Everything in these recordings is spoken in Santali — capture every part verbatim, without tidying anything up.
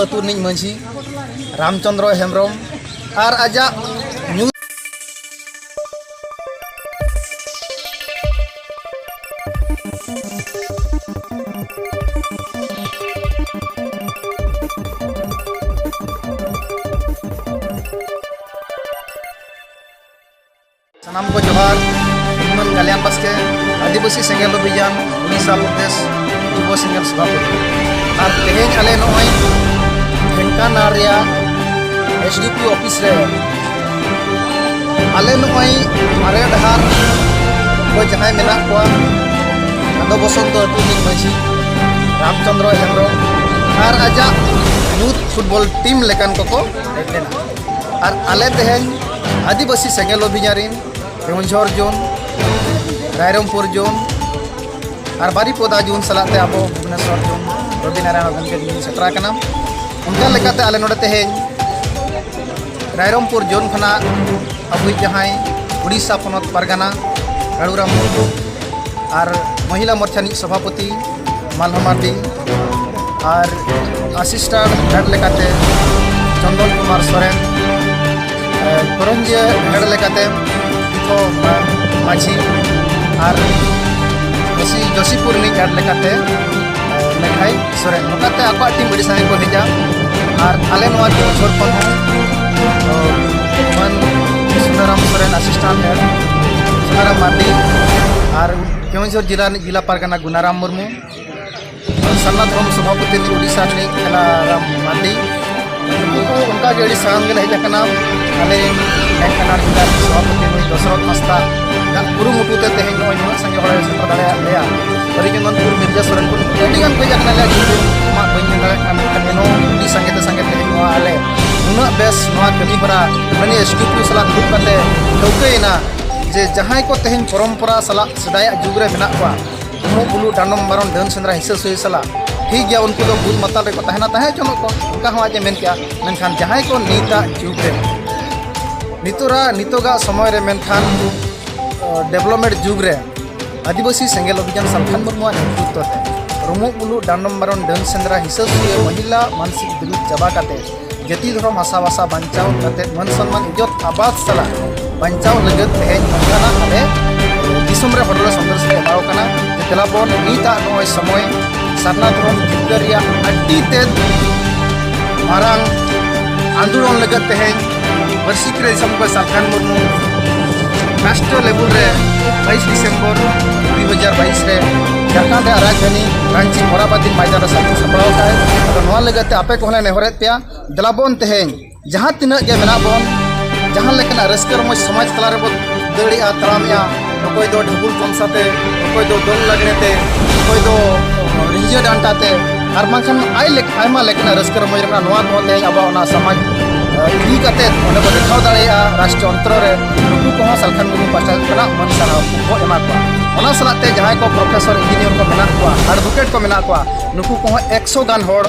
ᱟᱹᱛᱩ ᱨᱤᱱᱤᱡ ᱢᱟᱹᱡᱷᱤ ᱨᱟᱢᱪᱚᱸᱫᱽᱨᱚ ᱦᱮᱢᱵᱨᱚᱢ ᱟᱨ ᱟᱡᱟᱜ ᱧᱩᱛ ᱥᱟᱱᱟᱢ ᱠᱚ ᱡᱚᱦᱟᱨ᱾ ᱤᱧ ᱢᱟᱹᱱ ᱠᱟᱞᱭᱟᱱ ᱵᱟᱥᱠᱮ, ᱟᱹᱫᱤᱵᱟᱹᱥᱤ ᱥᱮᱸᱜᱮᱞ ᱚᱵᱷᱤᱡᱟᱱ ᱩᱲᱤᱥᱥᱟ ᱯᱨᱚᱫᱮᱥ ᱡᱩᱵᱚ ᱥᱮᱸᱜᱮᱞ ᱥᱚᱵᱷᱟᱯᱚᱛᱤ᱾ ᱟᱨ ᱛᱮᱦᱮᱧ ᱟᱞᱮ ᱱᱚᱜᱼᱚᱭ ᱰᱷᱮᱝᱠᱟᱱᱟᱞ ᱨᱮᱭᱟᱜ ᱮᱥ ᱰᱤ ᱯᱤ ᱚᱯᱷᱤᱥ ᱨᱮ ᱟᱞᱮ ᱱᱚᱜᱼᱚᱭ ᱢᱟᱨᱮ ᱰᱟᱦᱟᱨ ᱠᱚ ᱡᱟᱦᱟᱸᱭ ᱢᱮᱱᱟᱜ ᱠᱚᱣᱟ, ᱟᱫᱚ ᱵᱚᱥᱚᱱᱛᱚ ᱟᱹᱛᱩ ᱨᱤᱱᱤᱡ ᱢᱟᱹᱡᱷᱤ ᱨᱟᱢᱪᱚᱸᱫᱽᱨᱚ ᱦᱮᱢᱵᱨᱚᱢ ᱟᱨ ᱟᱡᱟᱜ ᱭᱩᱛᱷ ᱯᱷᱩᱴᱵᱚᱞ ᱴᱤᱢ ᱞᱮᱠᱟᱱ ᱠᱚᱠᱚ ᱦᱮᱡ ᱞᱮᱱᱟ᱾ ᱟᱨ ᱟᱞᱮ ᱛᱮᱦᱮᱧ ᱟᱹᱫᱤᱵᱟᱹᱥᱤ ᱥᱮᱸᱜᱮᱞ ᱚᱵᱷᱤᱡᱟᱱ ᱨᱤᱱ ᱠᱮᱣᱚᱱᱡᱷᱚᱨ ᱡᱳᱱ, ᱨᱟᱭᱨᱚᱝᱯᱩᱨ ᱡᱳᱱ ᱟᱨ ᱵᱟᱨᱤᱯᱚᱫᱟ ᱡᱳᱱ ᱥᱟᱞᱟᱜ ᱛᱮ ᱟᱵᱚ ᱵᱷᱩᱵᱽᱱᱮᱥᱚᱨ ᱡᱳᱱ ᱨᱚᱵᱤᱱᱟᱨᱟᱭᱚᱬ ᱜᱚᱢᱠᱮ ᱡᱳᱱ ᱥᱮᱴᱮᱨ ᱟᱠᱟᱱᱟ᱾ ᱚᱱᱠᱟ ᱞᱮᱠᱟᱛᱮ ᱟᱞᱮ ᱱᱚᱰᱮ ᱛᱮᱦᱮᱧ ᱨᱟᱭᱨᱚᱝᱯᱩᱨ ᱡᱳᱱ ᱠᱷᱚᱱᱟᱜ ᱟᱵᱚᱭᱤᱡ ᱡᱟᱦᱟᱸᱭ ᱩᱲᱤᱥᱥᱟ ᱯᱚᱱᱚᱛ ᱯᱟᱨᱜᱟᱱᱟ ᱠᱟᱲᱩᱨᱟᱢ ᱢᱩᱨᱢᱩ ᱟᱨ ᱢᱚᱦᱤᱞᱟ ᱢᱳᱨᱪᱟ ᱨᱤᱱᱤᱡ ᱥᱚᱵᱷᱟᱯᱚᱛᱤ ᱢᱟᱞᱦᱟ ᱢᱟᱨᱰᱤ ᱟᱨ ᱟᱥᱤᱥᱴᱮᱱᱴ ᱦᱮᱰ ᱞᱮᱠᱟᱛᱮ ᱪᱚᱱᱫᱚᱱ ᱠᱩᱢᱟᱨ ᱥᱚᱨᱮᱱ, ᱮ, ᱠᱚᱨᱚᱧᱡᱤᱭᱟᱹ ᱦᱮᱰ ᱞᱮᱠᱟᱛᱮ ᱛᱤᱛᱷᱚ ᱢᱟ-, ᱢᱟᱹᱡᱷᱤ ᱟᱨ ᱡᱳᱥᱤ-, ᱡᱳᱥᱤᱯᱩᱨ ᱨᱤᱱᱤᱡ ᱦᱮᱰ ᱞᱮᱠᱟᱛᱮ, ᱮ, ᱞᱮᱠᱷᱟᱭ ᱥᱚᱨᱮᱱ᱾ ᱱᱚᱝᱠᱟᱛᱮ ᱟᱠᱚᱣᱟᱜ ᱴᱤᱢ ᱟᱹᱰᱤ ᱥᱟᱸᱜᱮ ᱠᱚ ᱦᱮᱡᱟ᱾ ᱟᱨ ᱟᱞᱮ ᱱᱚᱣᱟ ᱠᱮᱣᱚᱱᱡᱷᱚᱨ ᱠᱷᱚᱱ ᱦᱚᱸ, ᱚ, ᱢᱟᱹᱱ ᱥᱩᱱᱟᱨᱟᱢ ᱥᱚᱨᱮᱱ ᱟᱥᱤᱥᱴᱮᱱᱴ ᱦᱮᱰ, ᱥᱩᱱᱟᱨᱟᱢ ᱢᱟᱨᱰᱤ ᱟᱨ ᱠᱮᱣᱚᱱᱡᱷᱚᱨ ᱡᱮᱞᱟ ᱨᱤᱱᱤᱡ ᱡᱮᱞᱟ ᱯᱟᱨᱜᱟᱱᱟ ᱜᱩᱱᱟᱨᱟᱢ ᱢᱩᱨᱢᱩ, ᱥᱟᱨᱱᱟ ᱫᱷᱚᱨᱚᱢ ᱥᱚᱵᱷᱟᱯᱚᱛᱤ ᱨᱤᱱᱤᱡ ᱩᱰᱤᱥᱟ ᱨᱤᱱᱤᱡ ᱠᱷᱮᱞᱟᱨᱟᱢ ᱢᱟᱨᱰᱤ, ᱩᱱᱠᱩ ᱠᱚ ᱚᱱᱠᱟ ᱜᱮ ᱟᱹᱰᱤ ᱥᱟᱸᱜᱮ ᱞᱮ ᱦᱮᱡ ᱟᱠᱟᱱᱟ᱾ ᱟᱞᱮ ᱰᱷᱮᱝᱠᱟᱱᱟᱞ ᱡᱮᱞᱟ ᱨᱤᱱᱤᱡ ᱥᱚᱵᱷᱟᱯᱚᱛᱤ ᱱᱩᱭ ᱫᱚᱥᱨᱚᱛᱷ ᱦᱟᱸᱥᱫᱟ ᱟᱜ ᱠᱩᱨᱩᱢᱩᱴᱩ ᱛᱮ ᱛᱮᱦᱮᱧ ᱱᱚᱜᱼᱚᱭ ᱱᱩᱱᱟᱹᱜ ᱥᱟᱸᱜᱮ ᱦᱚᱲᱮ ᱥᱮᱴᱮᱨ ᱫᱟᱲᱮᱭᱟᱜ ᱞᱮᱭᱟ᱾ ᱦᱚᱨᱤᱪᱚᱸᱫᱚᱱᱯᱩᱨ ᱢᱤᱨᱡᱟ ᱥᱚᱨᱮᱱ ᱠᱷᱚᱱ ᱟᱹᱰᱤ ᱜᱟᱱ ᱠᱚ ᱦᱮᱡ ᱟᱠᱟᱱᱟ, ᱟᱞᱮᱭᱟᱜ ᱧᱩᱛᱩᱢ ᱢᱟ ᱵᱟᱹᱧ ᱢᱮᱱ ᱫᱟᱲᱮᱭᱟᱜ ᱠᱟᱱᱟ, ᱢᱮᱱᱠᱷᱟᱱ ᱮᱱᱦᱚᱸ ᱟᱹᱰᱤ ᱥᱟᱸᱜᱮ ᱛᱮ ᱥᱟᱸᱜᱮ ᱛᱮᱦᱮᱧ ᱱᱚᱣᱟ ᱟᱞᱮ ᱱᱩᱱᱟᱹᱜ ᱵᱮᱥ ᱱᱚᱣᱟ ᱠᱟᱹᱢᱤ ᱦᱚᱨᱟ ᱢᱟᱱᱮ ᱮᱥ ᱰᱤ ᱯᱤ ᱳ ᱥᱟᱞᱟᱜ ᱫᱩᱲᱩᱵ ᱠᱟᱛᱮ ᱴᱷᱟᱹᱣᱠᱟᱹᱭᱮᱱᱟ ᱡᱮ ᱡᱟᱦᱟᱸᱭ ᱠᱚ ᱛᱮᱦᱮᱧ ᱯᱚᱨᱚᱢᱯᱚᱨᱟ ᱥᱟᱞᱟᱜ ᱥᱮᱫᱟᱭᱟᱜ ᱡᱩᱜᱽ ᱨᱮ ᱢᱮᱱᱟᱜ ᱠᱚᱣᱟ, ᱩᱢᱩᱜ ᱵᱩᱞᱩᱜ ᱰᱟᱸᱰᱚᱢ ᱵᱟᱨᱚᱱ ᱰᱟᱹᱱ ᱥᱮᱸᱫᱽᱨᱟ ᱦᱤᱥᱟᱹ ᱥᱩᱭᱟᱹ ᱥᱟᱞᱟᱜ, ᱴᱷᱤᱠ ᱜᱮᱭᱟ, ᱩᱱᱠᱩ ᱫᱚ ᱵᱩᱫ ᱢᱟᱛᱟᱞ ᱨᱮᱠᱚ ᱛᱟᱦᱮᱱᱟ, ᱛᱟᱦᱮᱸ ᱦᱚᱪᱚᱱᱚᱜ ᱠᱚ, ᱚᱱᱠᱟ ᱦᱚᱸ ᱟᱡ ᱮ ᱢᱮᱱ ᱠᱮᱜᱼᱟ᱾ ᱢᱮᱱᱠᱷᱟᱱ ᱡᱟᱦᱟᱸᱭ ᱠᱚ ᱱᱤᱛᱟᱜ ᱡᱩᱜᱽ ᱨᱮ, ᱱᱤᱛᱚᱜᱟᱜ, ᱱᱤᱛᱚᱜᱟᱜ ᱥᱚᱢᱚᱭ ᱨᱮ ᱢᱮᱱᱠᱷᱟᱱ, ᱚ, ᱰᱮᱵᱷᱞᱚᱯᱢᱮᱱᱴ ᱡᱩᱜᱽ ᱨᱮ ᱟᱹᱫᱤᱵᱟᱹᱥᱤ ᱥᱮᱸᱜᱮᱞ ᱚᱵᱷᱤᱡᱟᱱ ᱥᱟᱞᱠᱷᱟᱱ ᱢᱩᱨᱢᱩᱣᱟᱜ ᱱᱮᱛᱨᱤᱛᱵ ᱛᱮ ᱨᱩᱢᱩᱜ ᱢᱩᱞᱩᱜ ᱰᱟᱸᱰᱚᱢ ᱵᱟᱨᱚᱱ ᱰᱟᱹᱱ ᱥᱮᱸᱫᱽᱨᱟ ᱦᱤᱥᱟᱹ ᱥᱩᱭᱟᱹ ᱢᱚᱦᱤᱞᱟ ᱢᱟᱱᱥᱤᱠ ᱫᱩᱞᱩᱜ ᱪᱟᱵᱟ ᱠᱟᱛᱮ ᱡᱟᱹᱛᱤ ᱫᱷᱚᱨᱚᱢ ᱦᱟᱥᱟ ᱵᱷᱟᱥᱟ ᱵᱟᱧᱪᱟᱣ ᱠᱟᱛᱮ ᱢᱟᱹᱱ ᱥᱚᱱᱢᱟᱱ ᱤᱡᱽᱡᱚᱛ ᱟᱵᱟᱫ ᱥᱟᱞᱟᱜ ᱵᱟᱧᱪᱟᱣ ᱞᱟᱹᱜᱤᱫ ᱛᱮᱦᱮᱧ ᱱᱚᱝᱠᱟᱱᱟᱜ ᱟᱞᱮ ᱫᱤᱥᱚᱢ ᱨᱮ ᱦᱚᱲ ᱞᱮ ᱥᱚᱱᱫᱮᱥ ᱞᱮ ᱮᱢᱟᱣ ᱠᱟᱱᱟ ᱡᱮ ᱫᱮᱞᱟ ᱵᱚᱱ ᱱᱤᱛᱟᱜ ᱱᱚᱜᱼᱚᱭ ᱥᱚᱢᱚᱭ ᱥᱟᱨᱱᱟ ᱫᱷᱚᱨᱚᱢ ᱡᱤᱛᱠᱟᱹᱨ ᱨᱮᱭᱟᱜ ᱟᱹᱰᱤ ᱛᱮᱫ ᱢᱟᱨᱟᱝ ᱟᱱᱫᱳᱞᱚᱱ ᱞᱟᱹᱜᱤᱫ ᱛᱮᱦᱮᱧ ᱯᱟᱹᱨᱥᱤ ᱠᱨᱤᱭᱟ ᱫᱤᱥᱚᱢ ᱠᱷᱚᱱ ᱥᱟᱞᱠᱷᱟᱱ ᱢᱩᱨᱢᱩ ᱨᱟᱥᱴᱨᱤᱭᱚ ᱞᱮᱵᱮᱞ ᱨᱮ ᱵᱟᱭᱤᱥ ᱰᱤᱥᱮᱢᱵᱚᱨ ᱫᱩ ᱦᱟᱡᱟᱨ ᱵᱟᱭᱤᱥ ᱨᱮ ᱡᱷᱟᱲᱠᱷᱚᱸᱰ ᱨᱮᱭᱟᱜ ᱨᱟᱡᱽᱫᱷᱟᱱᱤ ᱨᱟᱸᱪᱤ ᱢᱚᱨᱟᱵᱟᱫᱤᱱ ᱢᱚᱭᱫᱟᱱ ᱨᱮ ᱥᱟᱹᱠᱷᱤ ᱥᱟᱯᱲᱟᱣ ᱟᱠᱟᱫ᱾ ᱟᱫᱚ ᱱᱚᱣᱟ ᱞᱟᱹᱜᱤᱫ ᱛᱮ ᱟᱯᱮ ᱠᱚᱦᱚᱸ ᱞᱮ ᱱᱮᱦᱚᱨᱮᱫ ᱯᱮᱭᱟ, ᱫᱮᱞᱟ ᱵᱚᱱ ᱛᱮᱦᱮᱧ ᱡᱟᱦᱟᱸ ᱛᱤᱱᱟᱹᱜ ᱜᱮ ᱢᱮᱱᱟᱜ ᱵᱚᱱ, ᱡᱟᱦᱟᱸ ᱞᱮᱠᱟᱱᱟᱜ ᱨᱟᱹᱥᱠᱟᱹ ᱨᱚᱢᱚᱡᱽ ᱥᱚᱢᱟᱡᱽ ᱛᱟᱞᱟ ᱨᱮᱵᱚ ᱫᱟᱹᱲᱮᱜᱼᱟ, ᱛᱟᱲᱟᱢᱮᱜᱼᱟ, ᱚᱠᱚᱭ ᱫᱚ ᱰᱷᱟᱵᱩᱞ ᱛᱟᱢᱥᱟ ᱛᱮ, ᱚᱠᱚᱭ ᱫᱚ ᱫᱚᱝ ᱞᱟᱜᱽᱲᱮ ᱛᱮ, ᱚᱠᱚᱭ ᱫᱚ ᱨᱤᱸᱡᱟᱹ ᱰᱟᱱᱴᱟ ᱛᱮ, ᱟᱨ ᱵᱟᱝᱠᱷᱟᱱ ᱟᱭ ᱞᱮᱠ-, ᱟᱭᱢᱟ ᱞᱮᱠᱟᱱᱟᱜ ᱨᱟᱹᱥᱠᱟᱹ ᱨᱚᱢᱚᱡᱽ ᱨᱮᱱᱟᱜ ᱱᱚᱣᱟ ᱠᱚᱦᱚᱸ ᱛᱮᱦᱮᱧ ᱟᱵᱚᱣᱟᱜ ᱚᱱᱟ ᱥᱚᱢᱟᱡᱽ, ᱟᱸ, ᱤᱫᱤ ᱠᱟᱛᱮ ᱚᱸᱰᱮ ᱵᱚ ᱫᱮᱠᱷᱟᱣ ᱫᱟᱲᱮᱭᱟᱜᱼᱟ ᱨᱟᱥᱴᱨᱤᱭᱚ ᱚᱱᱛᱚᱨ ᱨᱮ᱾ ᱱᱩᱠᱩ ᱠᱚᱦᱚᱸ ᱥᱟᱞᱠᱷᱟᱱ ᱢᱩᱨᱢᱩ ᱯᱟᱦᱴᱟ ᱠᱷᱚᱱᱟᱜ ᱢᱟᱹᱱ ᱥᱟᱨᱦᱟᱣ ᱠᱚ ᱮᱢᱟ ᱠᱚᱣᱟ᱾ ᱚᱱᱟ ᱥᱟᱞᱟᱜ ᱛᱮ ᱡᱟᱦᱟᱸᱭ ᱠᱚ ᱯᱨᱚᱯᱷᱮᱥᱚᱨ, ᱤᱧᱡᱤᱱᱤᱭᱟᱨ ᱠᱚ ᱢᱮᱱᱟᱜ ᱠᱚᱣᱟ, ᱮᱰᱵᱷᱚᱠᱮᱴ ᱠᱚ ᱢᱮᱱᱟᱜ ᱠᱚᱣᱟ, ᱱᱩᱠᱩ ᱠᱚᱦᱚᱸ ᱮᱠᱥᱚ ᱜᱟᱱ ᱦᱚᱲ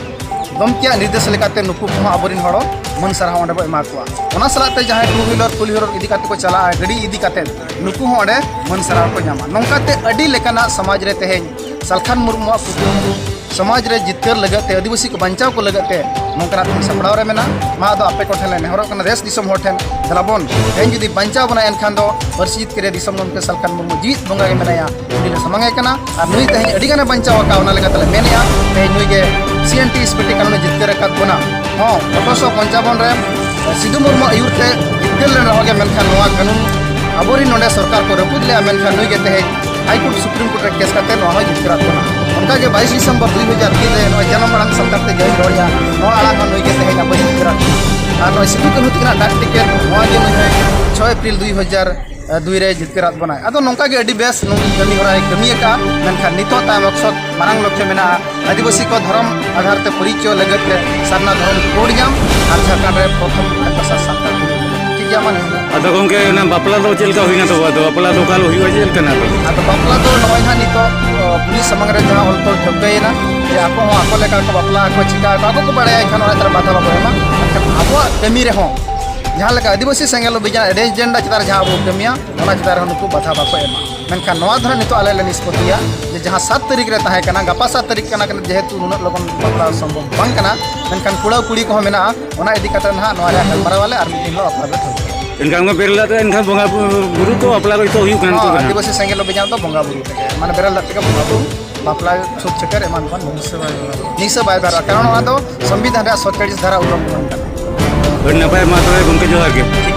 ᱜᱚᱢᱠᱮᱭᱟᱜ ᱱᱤᱨᱫᱮᱥ ᱞᱮᱠᱟᱛᱮ ᱱᱩᱠᱩ ᱠᱚᱦᱚᱸ ᱟᱵᱚᱨᱮᱱ ᱦᱚᱲ ᱢᱟᱹᱱ ᱥᱟᱨᱦᱟᱣ ᱚᱸᱰᱮ ᱵᱚ ᱮᱢᱟ ᱠᱚᱣᱟ᱾ ᱚᱱᱟ ᱥᱟᱞᱟᱜ ᱛᱮ ᱡᱟᱦᱟᱸᱭ ᱴᱩ ᱦᱩᱭᱞᱟᱨ, ᱯᱷᱳᱨ ᱦᱩᱭᱞᱟᱨ ᱤᱫᱤ ᱠᱟᱛᱮ ᱠᱚ ᱪᱟᱞᱟᱜᱼᱟ, ᱜᱟᱹᱰᱤ ᱤᱫᱤ ᱠᱟᱛᱮ, ᱱᱩᱠᱩ ᱦᱚᱸ ᱚᱸᱰᱮ ᱢᱟᱹᱱ ᱥᱟᱨᱦᱟᱣ ᱠᱚ ᱧᱟᱢᱟ᱾ ᱱᱚᱝᱠᱟ ᱛᱮ ᱟᱹᱰᱤ ᱞᱮᱠᱟᱱᱟᱜ ᱥᱚᱢᱟᱡᱽ ᱨᱮ ᱛᱮᱦᱮᱧ ᱥᱟᱞᱠᱷᱟᱱ ᱢᱩᱨᱢᱩᱣᱟᱜ ᱠᱩᱠᱢᱩ ᱥᱚᱢᱟᱡᱽ ᱨᱮ ᱡᱤᱛᱠᱟᱹᱨ ᱞᱟᱹᱜᱤᱫ ᱛᱮ, ᱟᱹᱫᱤᱵᱟᱹᱥᱤ ᱠᱚ ᱵᱟᱧᱪᱟᱣ ᱠᱚ ᱞᱟᱹᱜᱤᱫ ᱛᱮ ᱱᱚᱝᱠᱟᱱᱟᱜ ᱛᱮᱦᱮᱧ ᱥᱟᱯᱲᱟᱣ ᱨᱮ ᱢᱮᱱᱟᱜᱼᱟ᱾ ᱢᱟ ᱟᱫᱚ ᱟᱯᱮ ᱠᱚᱴᱷᱮᱱ ᱞᱮ ᱱᱮᱦᱚᱨᱚᱜ ᱠᱟᱱᱟ, ᱫᱮᱥ ᱫᱤᱥᱚᱢ ᱦᱚᱲ ᱴᱷᱮᱱ, ᱫᱮᱞᱟ ᱵᱚᱱ ᱛᱮᱦᱮᱧ ᱡᱩᱫᱤ ᱵᱟᱧᱪᱟᱣ ᱵᱚᱱᱟ, ᱮᱱᱠᱷᱟᱱ ᱫᱚ ᱯᱟᱹᱨᱥᱤ ᱡᱤᱛᱠᱟᱹᱨᱤᱭᱟᱹ ᱫᱤᱥᱚᱢ ᱜᱚᱢᱠᱮ ᱥᱟᱞᱠᱷᱟᱱ ᱢᱩᱨᱢᱩ ᱡᱤᱣᱤᱫ ᱵᱚᱸᱜᱟ ᱜᱮ ᱢᱮᱱᱟᱭᱟ, ᱩᱱᱤ ᱞᱮ ᱥᱟᱢᱟᱝ ᱮ ᱠᱟᱱᱟ᱾ ᱟᱨ ᱱᱩᱭ ᱛᱮᱦᱮᱧ ᱟᱹᱰᱤ ᱜᱟᱱᱮ ᱵᱟᱧᱪᱟᱣ ᱟᱠᱟᱫ, ᱚᱱᱟ ᱞᱮᱠᱟᱛᱮ ᱞᱮ ᱢᱮᱱᱮᱜᱼᱟ, ᱛᱮᱦᱮᱧ ᱱᱩᱭ ᱜᱮ C N T S P T ᱠᱟᱹᱱᱩᱱᱮ ᱡᱤᱛᱠᱟᱹᱨ ᱟᱠᱟᱫ ᱵᱚᱱᱟ᱾ ᱦᱚᱸ, ᱟᱴᱷᱨᱚᱥᱚ ᱯᱚᱧᱪᱟᱵᱚᱱ ᱨᱮ ᱥᱤᱫᱩ ᱢᱩᱨᱢᱩ ᱟᱹᱭᱩᱨ ᱛᱮ ᱡᱤᱛᱠᱟᱹᱨ ᱞᱮᱱ ᱨᱮᱦᱚᱸ ᱜᱮ, ᱢᱮᱱᱠᱷᱟᱱ ᱱᱚᱣᱟ ᱠᱟᱹᱱᱩᱱ ᱟᱵᱚᱨᱤᱱ ᱱᱚᱰᱮ ᱥᱚᱨᱠᱟᱨ ᱠᱚ ᱨᱟᱹᱯᱩᱫ ᱞᱮᱜᱼᱟ, ᱢᱮᱱᱠᱷᱟᱱ ᱱᱩᱭ ᱜᱮ ᱛᱮᱦᱮᱧ ᱦᱟᱭ ᱠᱳᱨᱴ, ᱥᱩᱯᱨᱤᱢ ᱠᱳᱨᱴ ᱨᱮ ᱠᱮᱥ ᱠᱟᱛᱮ ᱱᱚᱣᱟ ᱦᱚᱸᱭ ᱡᱤᱛᱠᱟᱹᱨᱟᱫ ᱵᱚᱱᱟ᱾ ᱚᱱᱠᱟ ᱜᱮ ᱵᱟᱭᱤᱥ ᱰᱤᱥᱮᱢᱵᱚᱨ ᱫᱩ ᱦᱟᱡᱟᱨ ᱛᱤᱱ ᱨᱮ ᱱᱚᱜᱼᱚᱭ ᱡᱟᱱᱟᱢ ᱟᱲᱟᱝ ᱥᱟᱱᱛᱟᱲ ᱛᱮ ᱡᱟᱹᱦᱤᱨ ᱨᱚᱲᱮᱜᱼᱟ, ᱱᱚᱣᱟ ᱟᱲᱟᱝ ᱦᱚᱸ ᱱᱩᱭ ᱜᱮ ᱛᱮᱦᱮᱧ ᱟᱵᱚᱭ ᱡᱤᱛᱠᱟᱹᱨᱟᱫ ᱵᱚᱱᱟ᱾ ᱟᱨ ᱱᱚᱜᱼᱚᱭ ᱥᱤᱫᱩ ᱠᱟᱹᱱᱦᱩ ᱛᱟᱹᱠᱤᱱᱟᱜ ᱰᱟᱠ ᱴᱤᱠᱤᱴ, ᱱᱚᱣᱟ ᱜᱮ ᱱᱩᱭ ᱦᱚᱸ ᱪᱷᱚᱭ ᱮᱯᱨᱤᱞ ᱫᱩ ᱦᱟᱡᱟᱨ ᱫᱩᱭ ᱨᱮ ᱡᱤᱛᱠᱟᱹᱨᱟᱫ ᱵᱚᱱᱟᱭ᱾ ᱟᱫᱚ ᱱᱚᱝᱠᱟ ᱜᱮ ᱟᱹᱰᱤ ᱵᱮᱥ ᱱᱩᱭ ᱠᱟᱹᱢᱤ ᱦᱚᱨᱟᱭ ᱠᱟᱹᱢᱤ ᱟᱠᱟᱫᱼᱟ, ᱢᱮᱱᱠᱷᱟᱱ ᱱᱤᱛᱚᱜ ᱛᱟᱭᱚᱢ ᱚᱠᱥᱚᱨ ᱢᱟᱨᱟᱝ ᱞᱚᱠᱠᱷᱭᱚ ᱢᱮᱱᱟᱜᱼᱟ, ᱟᱹᱫᱤᱵᱟᱹᱥᱤ ᱠᱚ ᱫᱷᱚᱨᱚᱢ ᱟᱫᱷᱟᱨ ᱛᱮ ᱯᱚᱨᱤᱪᱚᱭ ᱞᱟᱹᱜᱤᱫ ᱛᱮ ᱥᱟᱨᱱᱟ ᱫᱷᱚᱨᱚᱢ ᱠᱳᱰ ᱧᱟᱢ ᱟᱨ ᱡᱷᱟᱲᱠᱷᱚᱸᱰ ᱨᱮ ᱯᱨᱚᱛᱷᱚᱢ ᱟᱡ ᱵᱷᱟᱥᱟ ᱥᱟᱱᱛᱟᱲ ᱛᱮ᱾ ᱴᱷᱤᱠ ᱜᱮᱭᱟ, ᱢᱟ ᱱᱤᱭᱟᱹ ᱟᱫᱚ ᱜᱚᱝᱠᱮ, ᱚᱱᱟ ᱵᱟᱯᱞᱟ ᱫᱚ ᱪᱮᱫ ᱞᱮᱠᱟ ᱦᱩᱭᱱᱟ ᱛᱟᱵᱚ? ᱟᱫᱚ ᱵᱟᱯᱞᱟ ᱫᱚ ᱚᱠᱟ ᱦᱤᱞᱳᱜ ᱦᱩᱭᱩᱜᱼᱟ, ᱪᱮᱫ ᱞᱮᱠᱟᱱᱟᱜ ᱫᱚ? ᱟᱫᱚ ᱵᱟᱯᱞᱟ ᱫᱚ ᱱᱚᱜᱼᱚᱭ ᱱᱟᱦᱟᱜ ᱱᱤᱛᱚᱜ, ᱚ, ᱯᱩᱞᱤᱥ ᱥᱟᱢᱟᱝ ᱨᱮ ᱡᱟᱦᱟᱸ ᱚᱞ ᱛᱚᱞ ᱴᱷᱟᱹᱣᱠᱟᱹᱭᱮᱱᱟ ᱡᱮ ᱟᱠᱚ ᱦᱚᱸ ᱟᱠᱚ ᱞᱮᱠᱟ ᱠᱚ ᱵᱟᱯᱞᱟ ᱟᱠᱚ, ᱪᱤᱠᱟ ᱟᱠᱚ, ᱟᱠᱚ ᱠᱚ ᱵᱟᱲᱟᱭᱟ, ᱮᱱᱠᱷᱟᱱ ᱚᱱᱟ ᱪᱮᱛᱟᱱ ᱵᱟᱫᱷᱟ ᱵᱟᱵᱚ ᱮᱢᱟ᱾ ᱢᱮᱱᱠᱷᱟᱱ ᱟᱵᱚᱣᱟᱜ ᱠᱟᱹᱢᱤ ᱨᱮᱦᱚᱸ ᱡᱟᱦᱟᱸ ᱞᱮᱠᱟ ᱟᱹᱫᱤᱵᱟᱹᱥᱤ ᱥᱮᱸᱜᱮᱞ ᱚᱵᱷᱤᱡᱟᱱ ᱮᱡᱮᱱᱰᱟ ᱪᱮᱛᱟᱱ ᱨᱮ ᱡᱟᱦᱟᱸ ᱟᱵᱚ ᱠᱟᱹᱢᱤᱭᱟ, ᱚᱱᱟ ᱪᱮᱛᱟᱱ ᱨᱮᱦᱚᱸ ᱱᱩᱠᱩ ᱵᱟᱫᱷᱟ ᱵᱟᱠᱚ ᱮᱢᱟ᱾ ᱢᱮᱱᱠᱷᱟᱱ ᱱᱚᱣᱟ ᱫᱚ ᱱᱟᱦᱟᱜ ᱱᱤᱛᱚᱜ ᱟᱞᱮ ᱞᱮ ᱱᱤᱥᱯᱚᱛᱤᱭᱟ ᱡᱮ ᱡᱟᱦᱟᱸ ᱥᱟᱛ ᱛᱟᱹᱨᱤᱠᱷ ᱨᱮ ᱛᱟᱦᱮᱸ ᱠᱟᱱᱟ, ᱜᱟᱯᱟ ᱥᱟᱛ ᱛᱟᱹᱨᱤᱠᱷ ᱠᱟᱱᱟ, ᱠᱟᱱᱟ, ᱡᱮᱦᱮᱛᱩ ᱱᱩᱱᱟᱹᱜ ᱞᱚᱜᱚᱱ ᱵᱟᱯᱞᱟ ᱥᱚᱢᱵᱷᱚᱵ ᱵᱟᱝ ᱠᱟᱱᱟ, ᱢᱮᱱᱠᱷᱟᱱ ᱠᱩᱲᱟᱹᱣ ᱠᱩᱲᱤ ᱠᱚᱦᱚᱸ ᱢᱮᱱᱟᱜᱼᱟ, ᱚᱱᱟ ᱤᱫᱤ ᱠᱟᱛᱮ ᱱᱟᱦᱟᱜ ᱱᱚᱣᱟ ᱨᱮᱭᱟᱜ ᱜᱟᱞᱢᱟᱨᱟᱣ ᱟᱞᱮ ᱟᱨ ᱢᱤᱫ ᱫᱤᱱ ᱦᱤᱞᱳᱜ ᱵᱟᱯᱞᱟ ᱵᱮᱴ ᱦᱩᱭᱩᱜᱼᱟ᱾ ᱮᱱᱠᱷᱟᱱ ᱚᱱᱠᱟ ᱵᱮᱨᱮᱞ ᱫᱟᱜ ᱛᱮ ᱮᱱᱠᱷᱟᱱ ᱵᱚᱸᱜᱟ ᱵᱩᱨᱩ ᱫᱚ ᱵᱟᱯᱞᱟ ᱠᱚ ᱡᱚᱛᱚ ᱦᱩᱭᱩᱜ ᱠᱟᱱᱟ ᱱᱤᱛᱚᱜ ᱫᱚ ᱦᱚᱸ, ᱱᱟᱦᱟᱜ? ᱟᱹᱫᱤᱵᱟᱹᱥᱤ ᱥᱮᱸᱜᱮᱞ ᱚᱵᱷᱤᱡᱟᱱ ᱫᱚ ᱵᱚᱸᱜᱟ ᱵᱩᱨᱩ ᱛᱮᱜᱮ, ᱢᱟᱱᱮ ᱵᱮᱨᱮᱞ ᱫᱟᱜ ᱛᱮᱜᱮ ᱵᱚᱸᱜᱟ ᱵᱩᱨᱩ, ᱵᱟᱯᱞᱟ ᱥᱩᱫ ᱪᱷᱟᱹᱴᱭᱟᱹᱨ ᱮᱢᱟᱱ ᱠᱚ᱾ ᱱᱤᱥᱟᱹ ᱵᱟᱭ ᱵᱟᱨᱟ, ᱠᱟᱨᱚᱱ ᱚᱱᱟ ᱫᱚ ᱥᱚᱝᱵᱤᱫᱷᱟᱱ ᱨᱮᱭᱟᱜ ᱥᱚᱛᱛᱟᱞᱤᱥ ᱫᱷᱟᱨᱟ ᱩᱞᱞᱚᱝᱜᱷᱚᱱ ᱠᱟᱱᱟ᱾ ᱟᱹᱰᱤ ᱱᱟᱯᱟᱭ, ᱢᱟ ᱛᱚᱵᱮ ᱜᱚᱢᱠᱮ ᱡᱚᱦᱟᱨ ᱜᱮ᱾